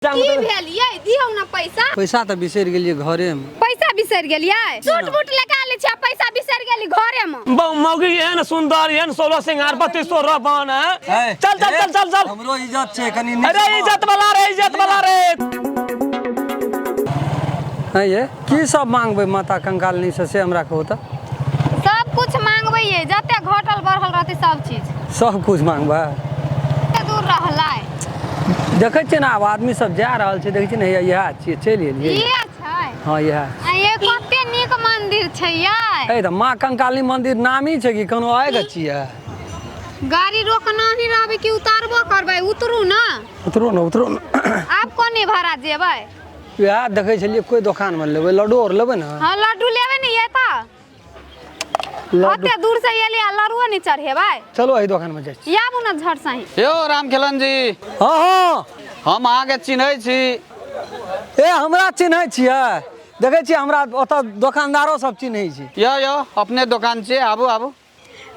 की भेल ये? दियौ ना पैसा। पैसा तऽ बिसरि गेलियै घरेमे। पैसा बिसरि गेलियै? सूट बूट लगा ले छी, पैसा बिसरि गेली घरे में। मौगी एहन सुंदर, एहन सोलह सिंगार बत्तीस सौ रबन है। चल चल चल चल चल। हमरो इज्जत छै कनी। अरे इज्जत वाला रे, इज्जत वाला रे। है ये की सब मांगबै माता कंकालनी से, से हमरा कहू तऽ। सब कुछ मांगबै ये, जते घटल बढ़ल रहतै सब चीज। सब कुछ मांगबै। कते दूर रहलै? देखै छियै ने, आब आदमी सब जा रहल छै, देखै छियै ने, हैया इएह छियै, चलि एलियै। इहे छै? हँ, इएह। आ ये कते नीक मंदिर छै यै। हे तऽ माँ कंकालनी मंदिर नामी छै कि कोनो आएके छियै? गाड़ी रोकना ही रहबै कि उतारबो करबै? उतरू ना। उतरू ने, उतरू ने। आब कोने भाड़ा जेबै? इएह देखै छलियै, कोइ दोकानमे लेबै लड्डू आओर लेबै ने। हँ, लड्डू लेबै ने। ये तऽ लड्डू। ओते दूर से एलियै आ लड्डुओ नहि चढ़ेबै? चलो, एहि दोकानमे जाइ छी। आबू ने झट सही। यौ रामखेलन जी। हँ। हम अहाँके चिन्है छी। ए, हमरा चिन्है छियै? देखै छियै, हमरा ओतऽ दोकानदारो सब चिन्है छै। यौ यौ, अपने दोकान छियै, आबू आबू।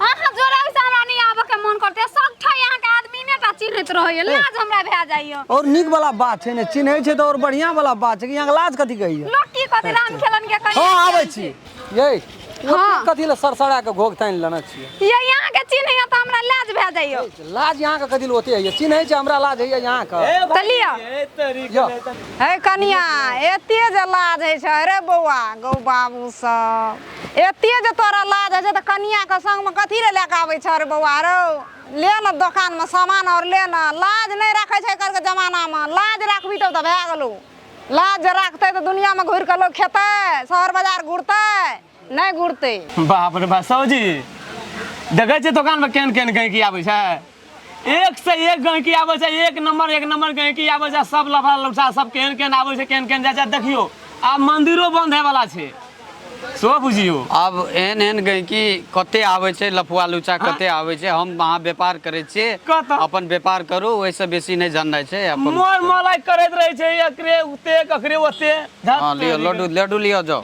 अहाँ जोड़ा से हमरा नहि आबऽ के मन करतै। सब ठाई अहाँके आदमी ने टा चिन्हैत रहैया, लाज हमरा भए जाइया। और नीक वाला बात छै ने, चिन्है छै तऽ और बढ़िआँ वाला बात छै कि अहाँके लाज कथी कहैया? लोक की कहतै राम खेलन के कहीं। हँ, आबै छी यै। हँ। कथी लए सरसरा के घोघ तानि लेने छियै? ये अहाँके चिन्हैया तऽ हमरा लाज भए जाइया। लाज अहाँके कथी लए ओते होइया? चिन्है छै, हमरा लाज होइया अहाँके? तऽ लिअ। यौ। हे कनिया, एते जे लाज होइ छै रे बौआ, गौ बाबू सब, एते जे तोरा लाज होइ छै तऽ कनियाके संगमे कथी रे लए कऽ आबै छ रे बौआ? रौ, ले ने दोकानमे सामान आओर ले ने। लाज नहि राखै छै एकर जमानामे। लाज राखबी तब तऽ भए गेलौ। लाज जे राखतै तऽ दुनियामे घुरि कऽ लोक खेतै, शहर बाजार घुरतै नहि घुरतै। बाप रे बाप, सौजी, देखै छियै दोकानमे केहन केहन गहिकी आबै छै? एक से एक गहिकी आबै छै, एक नंबर एक नंबर गहिकी आबै छै। सब लफड़ा लुचा सब केहन केहन आबै छै, केहन केहन जाइ छै। देखियौ, आब मंदिरो बंद होय वाला छै, सो बुझियौ। आब एहन एहन गहिकी कते आबै छै, लफुआ लुचा कते आबै छै। हम अहाँ व्यापार करै छियै। कतऽ? अपन व्यापार करू, ओहिसँ बेसी नहि जाननाइ छै अपन। मोर मलाइ करैत रहै छै, एकरे उते ककरे ओते। हँ, लिअ लड्डू, लड्डू लिअ जाउ।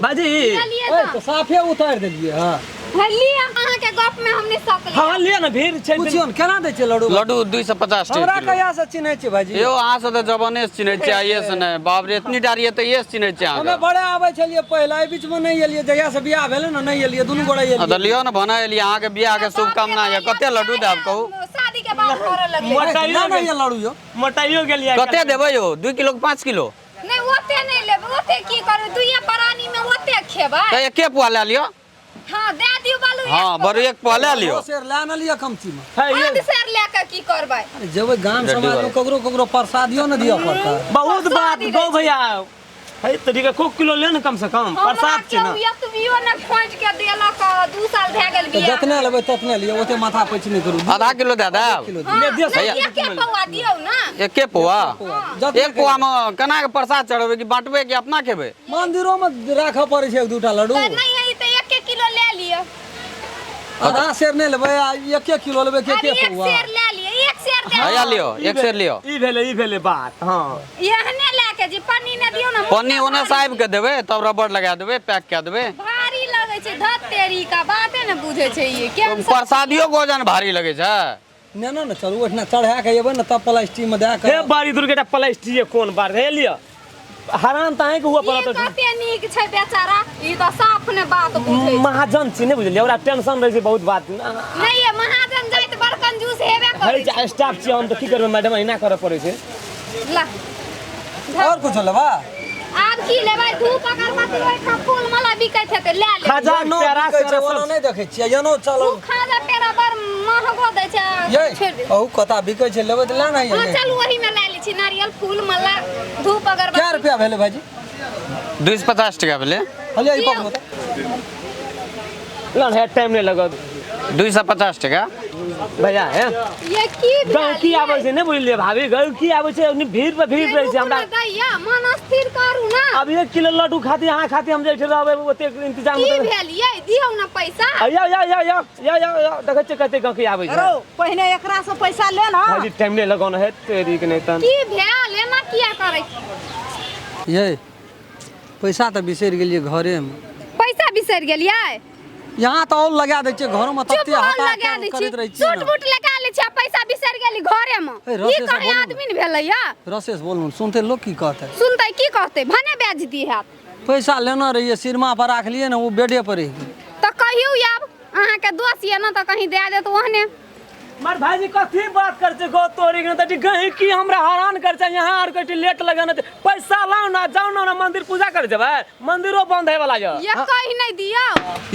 बाजी। चलिए। ए, तऽ साफे उतारि देलियै हँ। हे लिअ, अहाँके गप में हम नहि सकलियै। हँ, लिअ ने, भीड़ छै। पुछियौ ने, केना दै छियै लड्डू? लड्डू 250 टके हमरा किलो। कहिया से चिन्है छियै भाईजी? यौ, अहाँ सब तऽ जवाने से चिन्है छियै, आइए से नहि। बाप रे, एतनी डारिये तऽ इहे से चिन्है छियै हमे अहाँके। बड़े आबै छलियै पहिले, एहि बीचमे नहि एलियै। जहिया से बियाह भेलै ने, नहि एलियै, दुनू गोटे हँ, तऽ एलियै। लिअ ने, भने एलियै। अहाँके बियाहके शुभकामना यऽ। कते लड्डू देब, कहू? शादी के बाद करऽ लगलै। मोटाइयो नहि नहि, लड्डू यौ। मोटाइयो गेलियै। कते देबै यौ, 2 किलो कि 5 किलो? नहि, ओते नहि लेबै। ओते की करबै? दुइये प्राणी में ओते खेबै? तऽ एके पुआ लए लिअ। हँ, दए दियौ बालू। हँ, बरू एक पुआ लए लिअ। दो सेर लए ने लिअ कमतीमे। है, ये आध सेर लए कऽ की करबै? अरे, जेबै गाम लड्डू समाजमे, वाला। ककरो ककरो प्रसादियो ने दिअ पड़तै। बहुत बात गौ भैया है तरीका को किलो ले ने कम से कम। हमरा प्रसाद छै केओ ने। एतबियो ने खोंटि के देलक, 2 साल भए गेल तऽ बियाह। जतने लेबै ततने लिअ, ओते माथा पैच नहि करू। आधा किलो दए देब। किलो। हँ, ले दियौ। नहि, एके पौआ दियौ ने। एके पौआ? जतने। एक पौआमे केना के प्रसाद चढ़ेबै, कि बाँटबै कि अपना खेबै? मंदिरोमे राखऽ पड़ै छै एक दूटा लड्डू। तऽ नहि है तऽ 1 किलो लए लिअ। आधा सेर नहि लेबै आ 1 किलो लेबै कि आब एके एक पौआ? सेर लए लिअ, एक सेर दए। हैया लिअ, एक सेर लिअ। ई भेलै, ई भेलै बात, हँ। एहने लए के जी पन्नी ने दियौ ने। पन्नी ओने से आबि के देबै, तब रबड़ लगा देबै, पैक कए देबै। भारी लगै छै। धत तेरी का, बाते ने बुझै छै ई केहन सब। प्रसादियो के वजन भारी लगै छै। ने ने ने, चलू ओहिठिना चढ़ा के एबै ने, तब प्लास्टिकमे दए हे कऽ। बारी दूर के एकटा प्लास्टिक कोन बार हे लिअ, हरान तऽ अहींके हुअ ई पड़त। कते नीक छै बेचारा, ई तऽ साफ ने बात बुझै छै। महाजन छी ने, बुझलियै, ओकरा टेंशन रहै छै बहुत बात। नहि ये, महाजन जाइत बड़ कंजूस हेबे है करै। छै, स्टाफ छी हम तऽ की करबै मैडम, एहिना करऽ पड़ै छै। छै ला। आओर कुछो लेबा? आब की लेबै? धूप अगरबत्ती ओहिठाम फूल माला बिकैत हेतै, लए लेबै। खाजा एनो पेड़ा बिकै छै, सेरा ओना सब। नहि देखै छियै, एनो चलो। ओ खाजा पेड़ा बड़ महगो दै छै। ये छोड़ि दे। अहू कता बिकै छै, लेबै तऽ लए ने। हँ। ये चलू, ओही में लए लै छी नारियल, फूल माला, धूप क्या अगरबत्ती। रुपया भेलै भाईजी? 250 टका भेलै। हलिया, ई पकड़ू तऽ। ना है, टाइम नहि लगत। 250 टका। भैया हे। ये की भेल? गहकी आबै छै, नहि बुझलियै भाभी, गहकी आबै छै, ओनी भीड़ पर भीड़ रहै छै हमरा। दैया, मन स्थिर करू ना। आब 1 किलो लड्डू खातिर, अहाँ खातिर हम जे रहबै ओतेक इंतजाम। की भेल ये? दियौ ना पैसा। या या या या या या या, देखै छियै कते गहकी आबै छै। रौ, पहिने एकरा से पैसा ले ना। भाजी, टाइम नहि लगाना है तेरी के, नहि तन। की भेल? एना किया करै? ये पैसा तऽ बिसरि गेलियै घरेमे। पैसा बिसरि गेलियै? यहाँ तऽ और लगा दै छियै घरमे चुप तते होल हता लगा दै छी करैत रहै छियै सूट ने। बूट लगा लै छी आ पैसा बिसरि गेली घरे में। ए, ई रसे से कहीं बोलू ने। आदमी ने भेलै या। रसेश बोलू सुनते लोग की कहतै? सुनतै की कहतै, भने बेइज्जती हैत। पैसा लेना रहियै सिरमा पर राखलियै ने, ओ बेडे पर रहि गेलै। तऽ कहियौ आब अहाँके दोष ये ने तऽ कहीं दए देत ओहने। मर भाईजी कथी बात कर छे गो तोरी के त गही की हमरा हैरान कर छे। यहाँ आर कटी लेट लगन छै, पैसा लाओ ना, जाओ ना, ना मंदिर पूजा कर जेबै, मंदिरो बंद है वाला यो। ये कहि नहीं दियौ।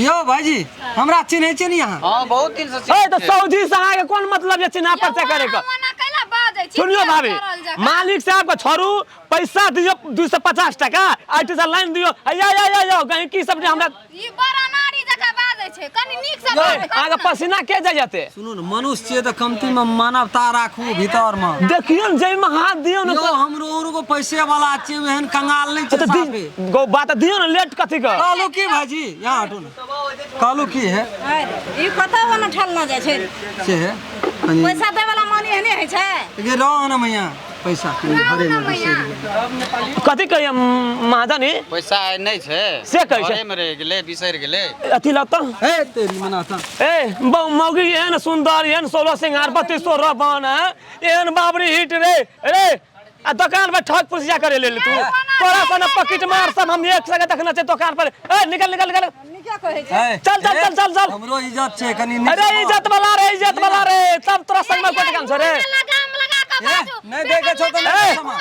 यौ भाईजी हमरा चिन्है छियै ने अहाँ? हां बहुत दिन से ए त सौजी से अहाँ के कोन मतलब जे चिन्हा परिचय करे के? ओना कैला बाजै छी? सुनियो तेल भाभी, तरल जकाँ। मालिक साहब के छोड़ू, पैसा दियो 250 टका, IT से लाइन दियो। या या या या गही की सब जे हमरा ई बड़ अनाड़ी जकाँ बाजै छै, कनि नीक से बात अहाँ के करू ने। पसीना के जाय जते? सुनू ने, मनुष्य छियै तऽ कमती मे मानवता राखू भीतर मे। देखियो ने जाहि में हाथ दियो ने। यौ हमरो औरो को पैसे वाला छियै, एहन कंगाल नहि तऽ छै साफे। गो बात दियो ने लेट कथी के? कहलू की भाईजी, यहाँ हटू ने, कहलू की है अरे, ई कतऽ ओना ठेलना जाइ छै से है कनि पैसा दै वाला मन एहने होइ छै। गे रह ने मैया, पैसा कनि घरे मे बिसरि गेलै। कथी कहिए महाजनी? पैसा आइ नहि छै से कहै छै। घरे मे रहि गेलै, बिसरि गेलै। अथी लग तऽ हे तेरी मना तऽ ए बहु मौगी एहन सुंदर, एहन 16 सिंगार 32 रबन है, एहन बाबरी हिट रे रे, आ दोकान पर ठग पुसिया करे लेल तू। तोरा सन पॉकेट मार सब हम एक संगे देखने छै दोकान पर। ए निकल निकल निकल। नीके कहै छै। हे, चल, चल, चल, चल, चल। हमरो इज्जत छै कनि नीक अरे से इज्जत वाला रे, इज्जत वाला रे, तब तोरा संग में कोट काम छै रे। लगाम लगा कऽ ए, बाजू। नहि देखै छौ तऽ ए, नहि सामान।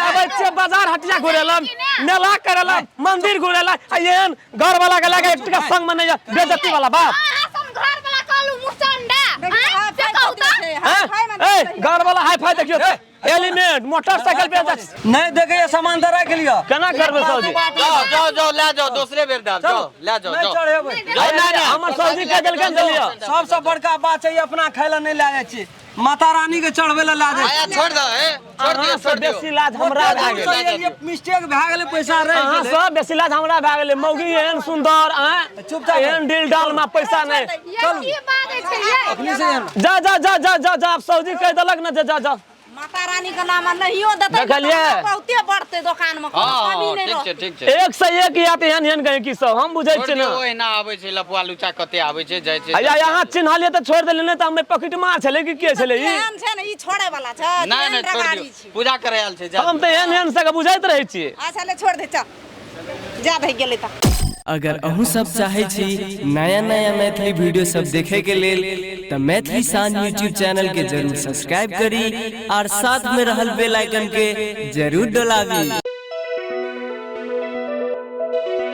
आबै छियै बाजार हटिया घुरेलम, मेला करेलम, मंदिर घुरेलम, आ एहन घर वाला के लगे एक संग में नहीं जा, बेइज्जती वाला बाप। अहाँ सन घर वाला कहलू मुचंडा। देखियौ, आँय, हाय से फाय कहू कऽ तऽ। दै छै, हैं? हाय फाय मे ए घर वाला हाई फाई देखियौ, एलिमेंट मोटरसाइकिल पे जा। नहि देखैया सामान तऽ राखि लिअ। केना करबै सौजी? जाओ जाओ जाओ, ले जाओ, दोसरे बेर दाब, जाओ ले जाओ नहि जाओ। चढ़ेबै। जाओ, नहि, नहि। हमर सौजी कह देलकै देलियै। सबसँ बड़का बात छै, ई अपना खाय लए नहि लए जाइ छै, माता रानी के चढ़बै लए लए जाइ आया छै। छोड़ दो, ए छोड़ दियो, अहाँ से छोड़ दियो। बेसी लाज हमरा भए दूर गेल। से एलियै, मिस्टेक भए गेलै, पैसा रहि अहाँ गेलै। सब बेसी लाज हमरा भए गेलै। मौगी एहन सुंदर, आँय चुपचाप। एहन डील डाल में पैसा नहि। ये की बाजै छै ये? अखनी से एहन। जा जा जा जा जा जा, आब सौजी कहि देलक ने जे जा जा। माता रानी के नाम नहियो देतै तऽ देखलियै? बहुते बढ़तै दोकान मे, कोनो हां कमी नहि ठीक छै, रहतै। ठीक छै। एक से एक या तऽ एहन एहन गहिंकी सब हम बुझै छोड़ छियै ने। दियो, ओहिना आबै छै लफुआ लुचा कते आबै छै जाइ छै। आया यहाँ चिन्हलियै तऽ छोड़ि देलियै, नहि तऽ हमे पॉकेट मार छलै कि के छलै ई? एहन छै ने, ई छोड़े वाला छै? नहि नहि, तेहन छोड़ रगाड़ी दियो, छै। पूजा करे आयल छै, जा। हम तऽ एहन एहन सबके बुझैत रहै छियै। अच्छा ले छोड़ दे, चल जा दे, गेलै तऽ। अगर अहूँ सब चाहै छी नया नया मैथिली वीडियो सब देखे के लेल तऽ मैथिली शान यूट्यूब चैनल के जरूर सब्सक्राइब करी और साथ में रहल बेल आइकन के जरूर डोलाबी।